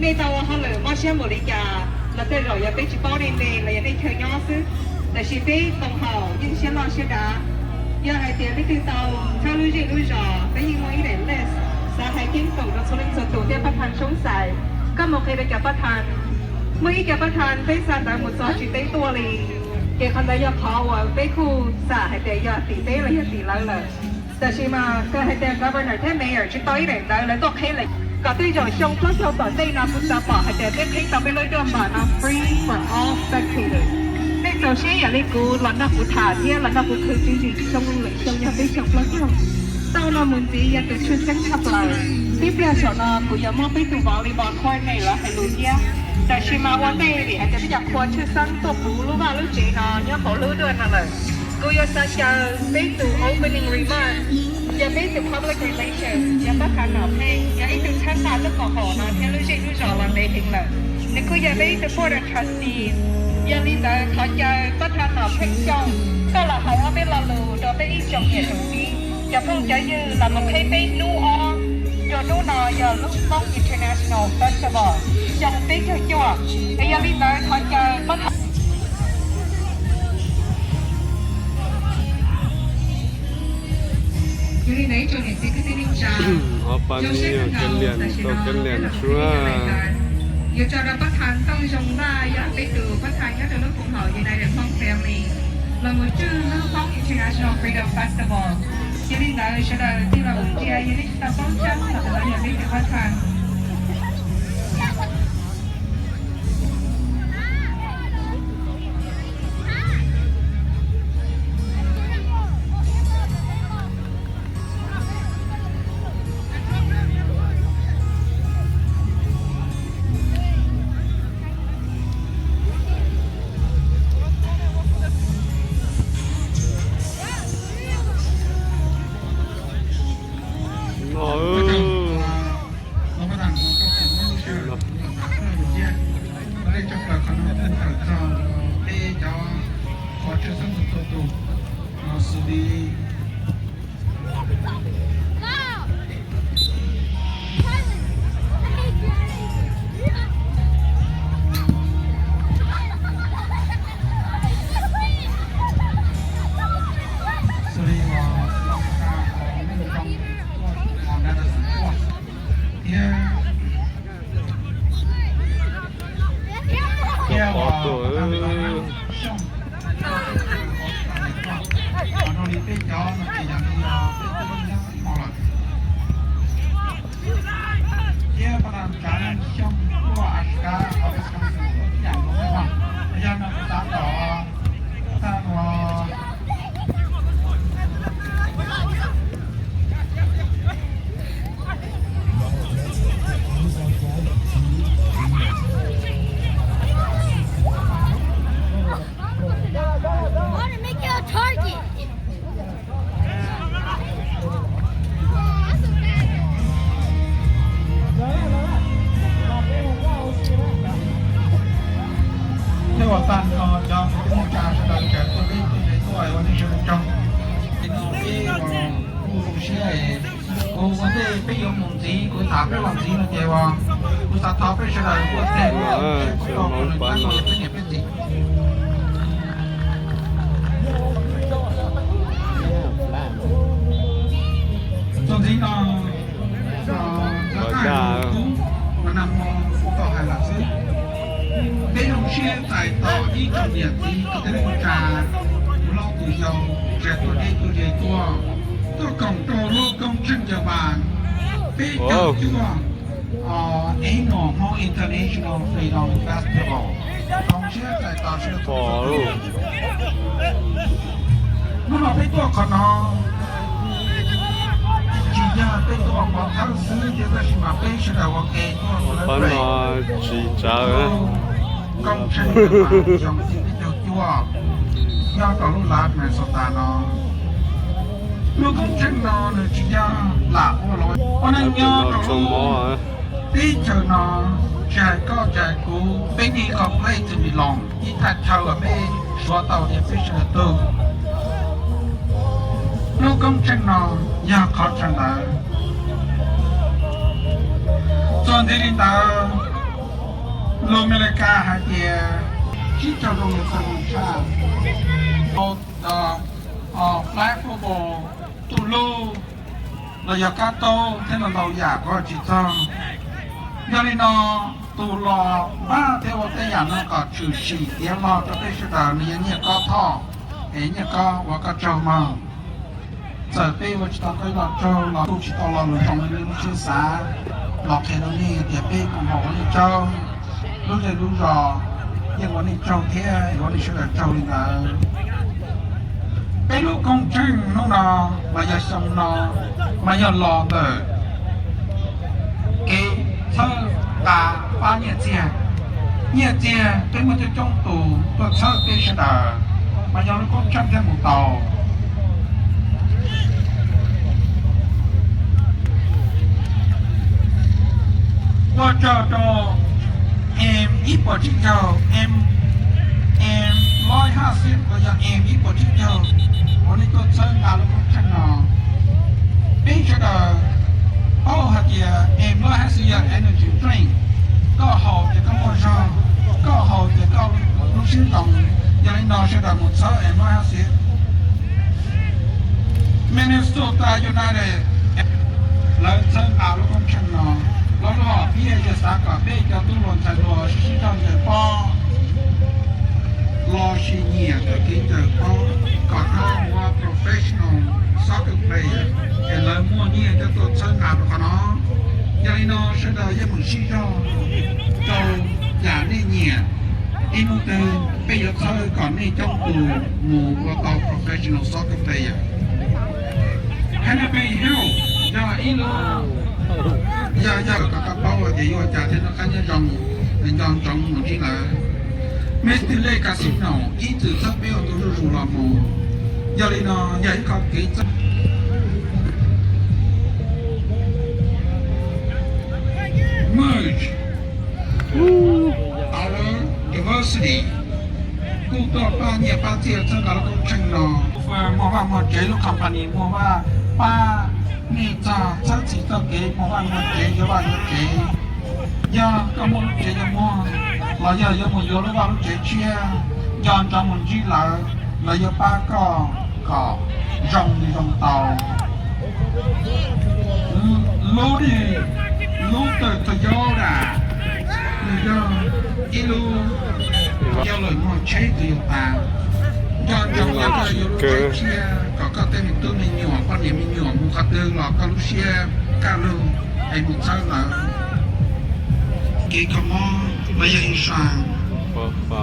Nej tau ua hauj lwm mob siab npaum li cas los tej zaum yog peb tsis paub nej me los yog nej chaw nyob xwb, tab sis peb koom haum yeej siab loj siab dav. Yog hais tias leej twg tau thawb lub zej lub zos, peb yeej muaj ib daim list xav hais ceeb toom rau txhua leej txhua tus thiab pab thas soob xais. Koj mus qhia rau cov pab thas, muaj ib co pab thas peb xa ntawv mus txog tsis teb tuaj li, ces qhov ntawd yog qhov uas peb kuj xam hais tias yog tim peb los yog tim lawv lawm. Tab sis mas koj hais tias governor thiab mayor tsis tau ib daim ntawv lawv tuaj qheb lawm, kom tej zaum xyoo plaub caug tom ntej no kuv xav pom hais tias peb qheb tau peb lub duab npam no free for all spectators. Nej txaus siab yam li kuv los nrog kuv tham thiab los nrog kuv khwv tswv yim xyoo lwm xyoo yog peb xyoo plaub caug. Tau no mus ntxiv yog tus tshwj xeeb tshaj plaws. Tib pliag saum no kuv yuav muab peb tus volleyball court nej los hais lus thiab. Tab sis mas ua ntej vim hais tias peb cov qhua tshwj xeeb tuaj puv lub vaj lub tsev no nyob hauv lub duab no lawm, kuv yuav xav caw peb tus opening remark, yog peb tus public relations, yog pab thas Nom Pheej, yog ib tug tshawb nqa lub koom haum no thiab lub zej lub zos los ntev heev lawm. Nws kuj yog peb ib tug board of trustees. Yog li ntawd thov caw pab thas Nom Pheej Xyooj, koj los hais ob peb lo lus rau peb ib tsoom niam tsoom txiv, cov phooj cov ywg los mus qheb peb hnub ob rau hnub no yog lub Hmoob International Festival xyoo peb caug cuaj. Es yog li ntawd thov caw pab thas Yog li ntawd ib tsoom niam txiv kwv tij neej tsa, zoo siab kawg nkaus tam sim no peb los ua peb cov laij tas yuav tso rau pab thas Tooj Zoo Vaj, yog peb tus pab thas nyob rau lub koom haum United Hmong Family los mus tswj lub Hmoob International Freedom Festival. Yog li ntawd sawv daws tig los mus ntsia, yog nej tsis tau paub tseeb los tus no yog peb tus pab thas. No, no. Thiab, thiab, thiab pab thas Tsav Leej Xyooj tuaj Alaska, Wisconsin tuaj ib yam nkaus thiab no. Yog no kuv xav kom tag nrho Thiab uas tag nrho cov kwv tij neej tsa sawv daws tseem tuaj peb tuaj peb tuaj ua nej sawv daws tsaug. Ces no peb kuj zoo siab es kuv ua ntej peb yuav mus ntxiv, kuv tham peb los ntxiv no ces uas kuv xav thov peb sawv daws ua tes ua peb niam peb txiv. Txuas ntxiv no, cov kab kub uas nag hmo kuv tau hais lawm xwb. Peb zoo siab txais tos ib tsoom niam txiv kwv tij neej tsa, tus hlob tus yau, tsev tuaj deb tuaj ze tuaj, tuaj koom rau lub koob tsheej Yawg Vas peb caug cuaj Annual Hmong International Freedom Festival. Zoo siab txais tos sawv daws. Hnub no peb tuaj qhov no tsis yog peb tuaj ua pov thawj xwb thiab, tab sis mas peb sawv daws ua ke tuaj ua lawv pem. Koob tsheej Yawg Vas xyoo peb caug cuaj nyob rau lub lav Minnesota no. Lub koob tsheej no nws tsis yog lam ua los ua neej nyob rau lub teb chaws no, tsis hais koj tsis hais kuv, peb nyob ib qho place to belong, ib thaj chaw uas peb suav tau tias peb sawv daws tug. Lub koob tsheej no yog qhov chaw ntawd. Txuas ntxiv li ntawd, Lus Amelikas hais tias tsib caug zoo li txog zoo tshaj. Flag football, tus lug los yog kab taub thiab ntau ntau yam kuv tsis txog. Yog li no, tus los npaj thiab ua tej yam no kom tshwm sim tiav log rau peb sawv daws nws yog Nyiaj Kob Thoj, es Nyiaj Kob ua koj tsaug mog. Txawm peb ua tsis tau koj ib lo tsaug los kuj tsis tau lo lus zoo li nej lub siab xav los qhia rau nej tias peb koom haum ua nej tsaug, lub zej lub zos yeej ua nej tsaug thiab ua nej sawv daws tsaug li ntawd. Peb lub koob tsheej hnub no mas yog xyoo no mas yog los ntawm kev txhawb nqa pab nyiaj txiag. Nyiaj txiag peb muaj coob coob tus tuaj txhawb peb sawv daws, mas yog lub koob tsheej thiaj mus tau. Ua tsaug rau M ib puas tsib caug, M, M loj hab xiab los yog M ib puas tsib caug uas nej tuaj txhawb nqa lub koob tsheej no. Peb sawv daws paub hais tias M loj hab xiab yog energy drink, koj haus ces koj muaj zog, koj haus ces koj lub siab ntoos. Yog li no sawv daws mus txhawb M loj hab xiab. Minnesota United lawv txhawb nqa lub koob tsheej no. Lawv lub hom phiaj yog xav kom peb cov tub hluas ntxhais hluas sib zog ncaws pob lossis nyiam kawm kev ncaws pob kom tau ua professional soccer player, es lawv muaj nyiaj coj tuaj txhawb nqa rau qhov no. Yog li no sawv daws yeej meem sib zog rau yam nej nyiam. Ib hnub twg peb yuav txhawb kom nej coob tus mus ua tau professional soccer player. Hennepin Hills yog ib lub, yog, yog kom koj paub tias yuav ua cas thiaj noj qab nyob zoo, nco ntsoov mus ntsib lawv. Mesty Lake Casino ib txwm txhawb peb ua tus zuj zus los mus. Yog li no yog ib qho kev txawj merge our diversity, kuj tuaj pab nyiaj pab txiaj txhawb nqa lub koob tsheej no. Muaj vaj muaj tsev lub company muaj vaj pab nej txog txhawb txhim txoj kev muaj vaj muaj tsev, yuav vaj yuav tsev. Yog koj muaj lub tsev yuav muag los yog yuav mus yuav lub vaj lub tsev tshiab, nco ntsoov mus ntsib lawv, lawv yuav pab koj kom zoo li zoo tau. Lub, lub Toyota nws yog ib lub, yog lawm muag tsheb Toyota. Nco ntsoov yog koj yuav lub tsev tshiab kom koj tej me tub me nyuam, poj niam me nyuam mus qhov twg los koj lub siab kaj lug es mus txhawb lawv. Kev kho mob los yog insurance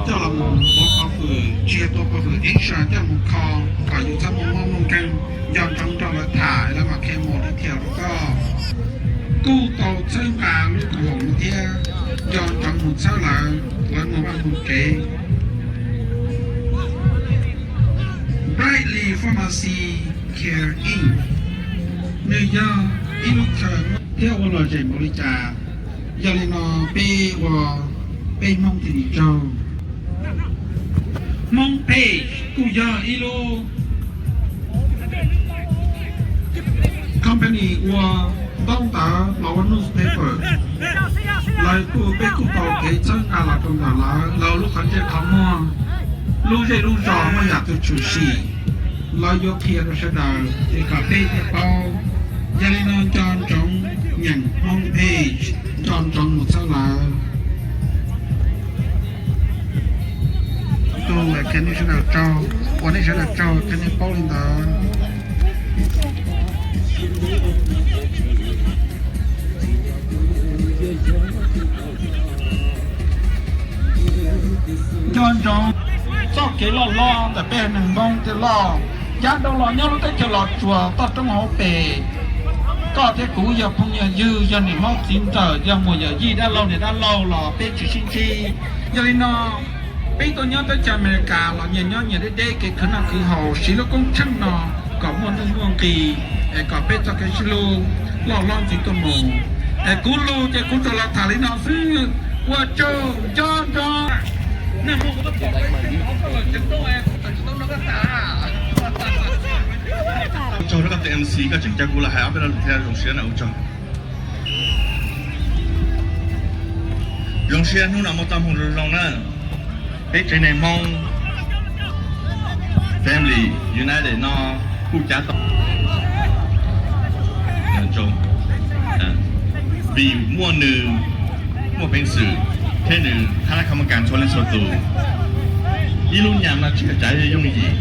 coj los mus tua pob fwm, tsis yog tua pob fwm, insurance coj los mus kho kom yus txhob muaj mob muaj nkeeg. Nco ntsoov nrog lawv tham, lawv mam qhia mus li thiaj rau koj. Kuj tau txhawb nqa lub tus hoom no thiab, nco ntsoov mus txhawb lawv, lawv mus vaj mus tsev. Brightly Pharmacy Care Inn, nws yog ib lub chaw thiab ua lom zem npaum li cas. Yog li no peb ua, peb Hmoob tis nis tsaug. Hmoob Page kuj yog ib lub company ua ntaub ntawv los ua newspaper. Lawv kuj, peb kuj tau kev txhawb nqa los rau ntawm lawv, lawv lub qhov ntsej qhov muag, lub zej lub zos muaj yam twg tshwm sim, lawv yuav qhia rau sawv daws es kom peb thiaj paub. Yog li no nco ntsoov nyeem Hmoob Page, nco ntsoov mus txhawb lawv. Tus qhia nej sawv daws tsaug, ua nej sawv daws tsaug thiab nej paub li ntawd. Nco ntsoov txoj kev loj hlob ntawm peb haiv neeg Hmoob thiaj loj. Yav dhau los nyob lub teb chaws Los Tsuas toj roob hauv pes, koj thiab kuv yog phooj yog ywg, yog niam hlob txiv ntxawm, yog muam yawm yij, dab laug niam dab laug los peb tsis sib ntsib. Yog li no peb tuaj nyob teb chaws Amelikas los nyias nyob nyias deb deb kev khwv noj khwv haus, siv lub koob tsheej no kom muaj nuj muaj nqis, es kom peb txoj kev sib hlub loj hlob ntxiv tuaj mus. Es kuv lus ces kuv tsuas los tham li no xwb, ua tsaug nco ntsoov. Ua tsaug rau koj tus M C, koj tseem caw kuv los hais ob peb lo lus thiab, zoo siab na, ua tsaug. Zoo siab hnub no muaj txoj hmoo zoo zoo na. Peb tsev neeg Hmoob Family United no kuj cav tau vim muaj nws, muaj peev xwm thiab nws hab lab kha mab kas txhua leej txhua tus. Ib lub nyam no tsis yog cav yooj yim,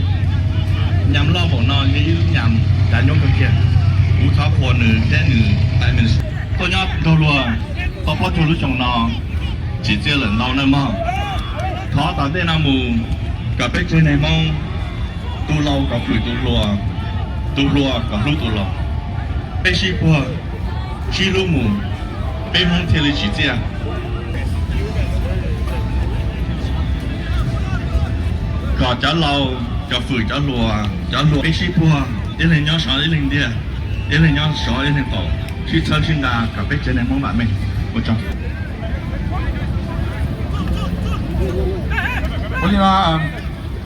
nyam loj npaum no yog ib lub nyam cav nyuaj kawg kiag. Kuv thov qhuas nws thiab nws tuaj nyob nrog luag tau plaub caug lub xyoo no tsim txiaj lawm ntau nawb mog. Thov tom ntej no mus kom peb tsev neeg Hmoob tus laus kom hwm tus hluas, tus hluas kom hlub tus laus. Peb sib puag, sib hlub mus, peb Hmoob thiaj li tsim txiaj. Kom cov laus, cov hwm cov hluas, cov hluas peb sib puag, ib leeg nyob sov ib leeg ntiag, ib leeg nyob sov ib leeg qaum, sib txhawb sib nqa kom peb tsev neeg Hmoob vam meej. Ua tsaug. Ua li no,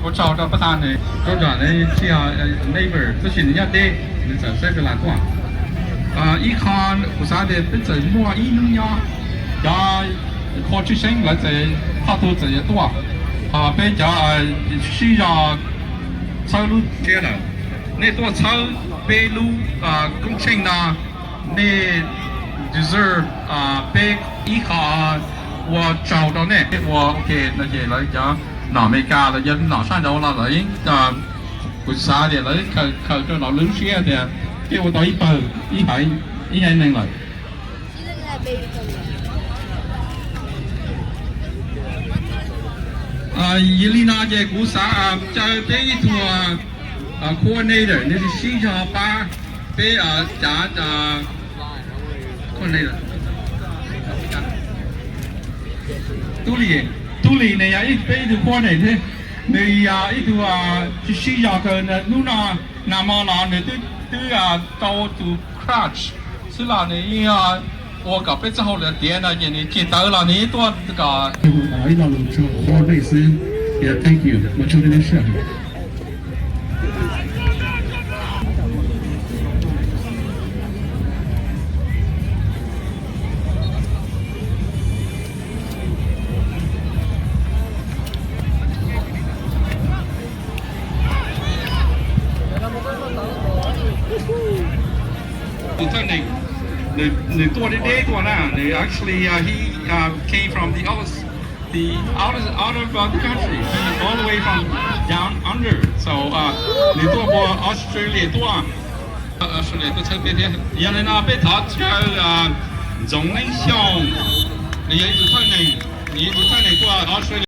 ua tsaug rau pab tas nws, rau nram nws tsis yog neighbor tab sis nws nyob deb, nws txawm saib peb lam tuaj. Ib qho kuv xav tias peb txawm muaj ib hnub nyob, cov qhua tshwj xeeb lawv txawm qhov twg txawm yuav tuaj, peb cov sib zog txhawb lub tsiab lawm. Nej tuaj txhawb peb lub koob tsheej no, nej deserve peb ib qho ua tsaug rau nej. Ua ok no ces lawv cov nom Amelikas los yog nom sab nraud los lawv yeej, kuv xav tias lawv khaws rau lawv lub siab tias peb ua tau ib pawg ib haiv, ib haiv neeg lawm. Yog li no ces kuv xav caw peb ib tug coordinator, nws sib zog pab peb cav Tub Lis, Tub Lis nws yog peb ib tug coordinator thiab, nws yog ib tug sib zog kawg. Hnub no nag hmo los nws twb tau tus crutch xwb los nws yeej ua kom peb txoj hauj lwm tiav no ces nws cig tawv los nws yeej tuaj kom ib lo lus tso qhov nej xwb. Thank you, ua tsaug nej lub sij hawm. Tus thawj neeg, nws tuaj deb deb tuaj na, nws actually uh, he uh, came from the other, the outer, out of uh, the country, he all the way from down under, so uh, nws tuaj puag Australia tuaj, Australia tuaj txhawb peb thiab. Yog li no peb thov caw Ntxoov Leej Xyooj, nws yog ib tug thawj neeg, nws yog ib tug thawj neeg tuaj Australia